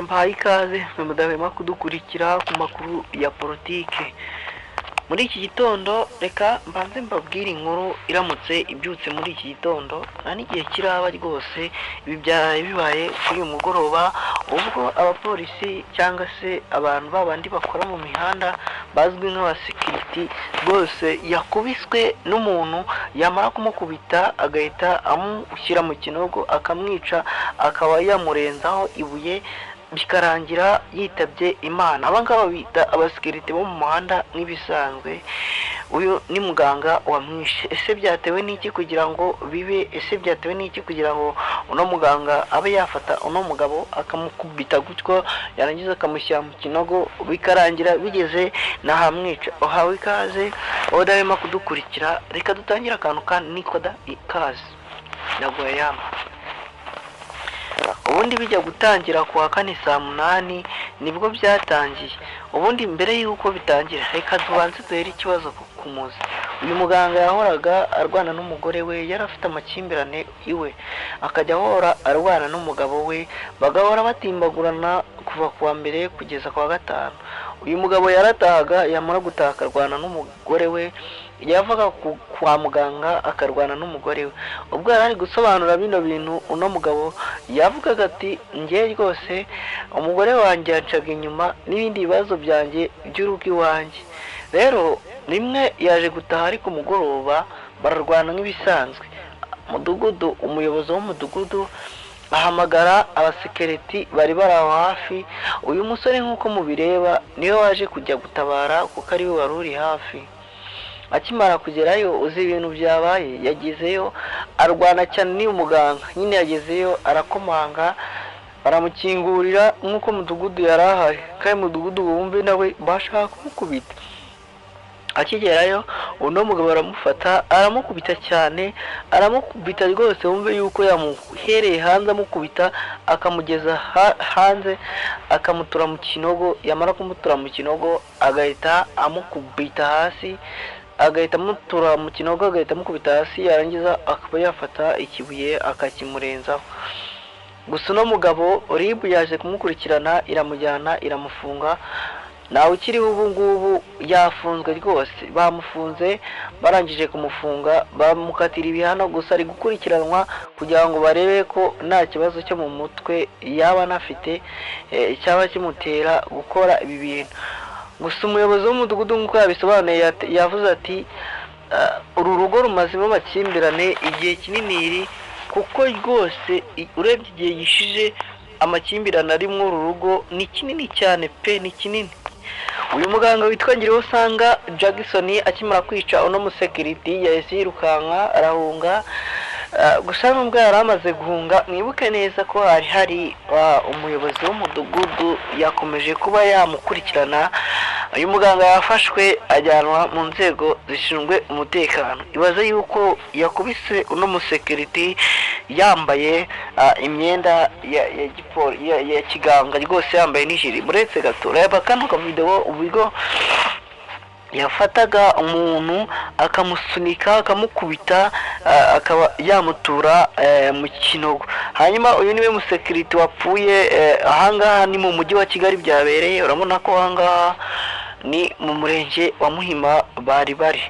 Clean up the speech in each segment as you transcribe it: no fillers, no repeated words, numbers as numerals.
Mpaye ikaze mudahwema kudukurikira ku makuru ya politike. Muri iki gitondo reka mbanze mbabwire inkuru iramutse ibyutse muri iki gitondo, nta n'igihe kiraba rwose. Ibi byaraye bibaye kuri uyu mugoroba, ubwo abapolisi cyangwa se abantu babandi bakora mu mihanda bazwi nk'abasekiriti rwose yakubiswe n'umuntu, yamara kumukubita agahita amushyira mu kinogo akamwica, akaba yamurenzaho ibuye bikarangira yitabye Imana. Aba ngaba bita abasekirite bo mu muhanda nk'ibisanzwe. Uyu ni muganga wamwishe. Ese byatewe n'iki kugira ngo bibe? Ese byatewe n'iki kugira ngo uno muganga abe yafata uno mugabo akamukubita gutyo, yarangiza akamushyira mu kinogo bikarangira bigeze n'ahamwica? Uhawe ikaze udahwema kudukurikira. Reka dutangire akantu ka nikoda ikaze nagoyama. Ubundi bijya gutangira kuwa kane saa 8 nibwo byatangiye. Ubundi mbere y'uko bitangira reka tubanze duhere ikibazo ku muzi. Uyu muganga yahoraga arwana n'umugore we, yari afite amakimbirane iwe, akajya ahora arwana n'umugabo we, bagahora batimbagurana kuva kuwa mbere kugeza kuwa gatanu. Uyu mugabo yaratahaga, yamara gutaha akarwana n'umugore we, yavaga kwa muganga akarwana n'umugore we. Ubwo yari ari gusobanura bino bintu, uno mugabo yavugaga ati njye rwose umugore wanjye yancaga inyuma n'ibindi bibazo byanjye by'urugo iwanjye. Rero rimwe yaje gutaha ari ku mugoroba, bararwana nk'ibisanzwe. Mudugudu, umuyobozi w'umudugudu ahamagara abasekiriti bari bari aho hafi. Uyu musore nk'uko mubireba niwe waje kujya gutabara kuko ariwe wari uri hafi. Akimara kugerayo uzi ibintu byabaye, yagezeyo arwana cyane n'uyu muganga nyine. Yagezeyo arakomanga, baramukingurira nk'uko mudugudu yari ahari, kandi mudugudu wumve nawe bashaka kumukubita. Akigerayo uno mugabo aramufata aramukubita cyane, aramukubita rwose wumve yuko yamuhereye hanze amukubita akamugeza hanze, akamutura mu kinogo. Yamara kumutura mu kinogo agahita amukubita hasi, agahita amutura mu kinogo, agahita amukubita hasi, yarangiza akaba yafata ikibuye akakimurenzaho. Gusa uno mugabo RIB yaje kumukurikirana, iramujyana iramufunga. Nawe ukiriho ubu ngubu yafunzwe rwose, bamufunze, barangije kumufunga bamukatira ibihano. Gusa ari gukurikiranwa kugira ngo barebe ko nta kibazo cyo mu mutwe yaba anafite cyaba kimutera gukora ibi bintu. Gusa umuyobozi w'umudugudu nk'uko yabisobanuye yavuze ati uru rugo rumazemo amakimbirane igihe kinini, kuko rwose urebye igihe gishije amakimbirane ari muri uru rugo ni kinini cyane pe, ni kinini. Uyu muganga witwa Ngiriwosanga Jackson akimara kwica uno musekiriti yahise yirukanka arahunga. Gusa nubwo yari amaze guhunga, mwibuke neza ko hari hari umuyobozi w'umudugudu yakomeje kuba yamukurikirana. Uyu muganga yafashwe ajyanwa mu nzego zishinzwe umutekano. Ibaze yuko yakubise uno musekiriti yambaye imyenda ya kiganga rwose, yambaye n'ijiri. Muretse gato reba kano kavideo uburyo yafataga umuntu akamusunika akamukubita, akaba yamutura mu kinogo. Hanyuma uyu niwe musekiriti wapfuye. Ahangaha ni mu mujyi wa Kigali byabereye, urabona ko ahangaha ni mu murenge wa Muhima bari bari.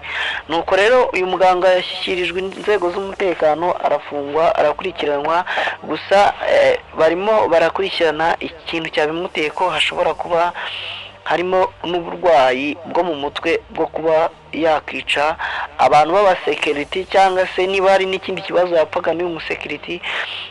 Nuko rero uyu muganga yashyikirijwe inzego z'umutekano, arafungwa, arakurikiranwa. Gusa barimo barakurikirana ikintu cyabimuteye, ko hashobora kuba harimo n'uburwayi bwo mu mutwe bwo kuba yakica abantu b'abasekiriti, cyangwa se niba hari n'ikindi kibazo yapfaga n'uyu musekiriti,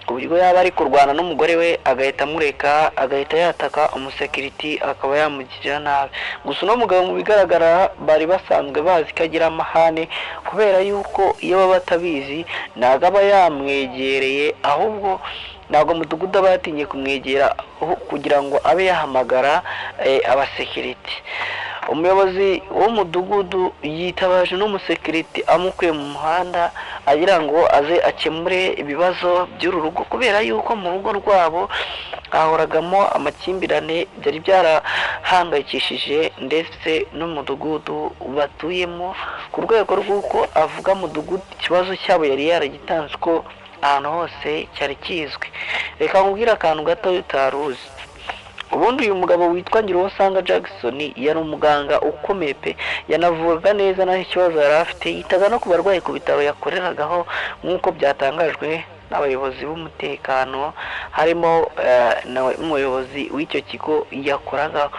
ku buryo yaba ari kurwana n'umugore we agahita amureka, agahita yataka umusekiriti akaba yamugirira nabi. Gusa uno mugabo mu bigaragara bari basanzwe bazi ko agira amahane, kubera yuko iyo baba batabizi ntabwo aba yamwegereye, ahubwo ntabwo mudugudu aba yatinye kumwegera kugira ngo abe yahamagara abasekiriti. Umuyobozi w'umudugudu yitabaje n'umusekiriti amukuye mu muhanda agira ngo aze akemure ibibazo by'uru rugo, kubera yuko mu rugo rwabo hahoragamo amakimbirane byari byarahangayikishije ndetse n'umudugudu batuyemo, ku rwego rw'uko avuga mudugudu ikibazo cyabo yari yaragitanze ko ahantu hose cyari kizwi. Reka nkubwire akantu gato utari uzi. Ubundi uyu mugabo witwa Ngiruwonsanga Jackson yari umuganga ukomeye pe, yanavuraga neza nta kibazo yari afite, yitaga no ku barwayi ku bitaro yakoreragaho, nk'uko byatangajwe n'abayobozi b'umutekano harimo n'umuyobozi w'icyo kigo yakoragaho.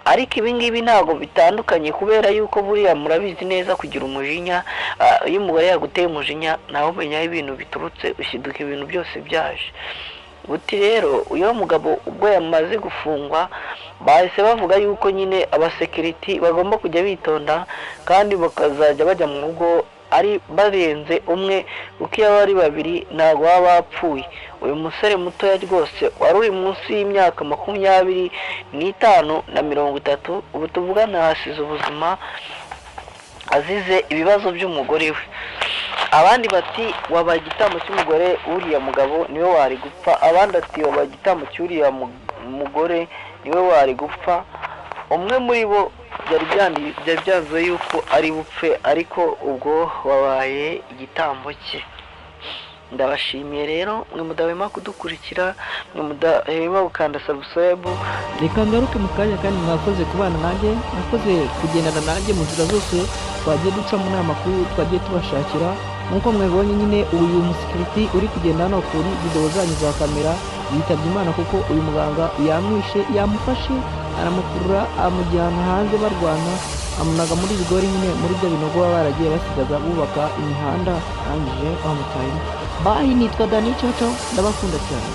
Ariko ibi ngibi ntabwo bitandukanye, kubera yuko buriya murabizi neza kugira umujinya, iyo umugore yaguteye umujinya nawe umenya aho ibintu biturutse, ushiduka ibintu byose byaje. Buti rero uyu mugabo ubwo yamaze gufungwa bahise bavuga yuko nyine abasekiriti bagomba kujya bitonda kandi bakazajya bajya mu rugo ari barenze umwe, kuko iyo ari babiri ntabwo baba bapfuye. Uyu musore mutoya rwose wari uri munsi y'imyaka 25 na 30, ubu tuvugana yasize ubuzima azize ibibazo by'umugore we. Abandi bati wabaye igitambo cy'umugore w'uriya mugabo niwe wari gupfa, abandi ati wabaye igitambo cy'uriya mugore niwe wari gupfa. Umwe muri bo byari byanzuwe yuko ari bupfe, ariko ubwo wabaye igitambo cye. Ndabashimiye rero mwe mudahwema kudukurikira, mwe mudahwema gukanda subscribe. Reka ngaruke mu kanya, kandi mwakoze kubana nanjye, mwakoze kugendana nanjye mu nzira zose twagiye ducamo n'amakuru twagiye tubashakira. Nk'uko mwabibonye nyine, uyu musekiriti uri kugenda hano kuri videwo zanyu za kamera yitabye Imana, kuko uyu muganga yamwishe, yamufashe aramukurura amujyana hanze barwana, amunaga muri rigori nyine, muri bya binogo baba baragiye basigaza bubaka imihanda, arangije bamutayemo. Bye, nitwa Dani Coco, ndabakunda cyane.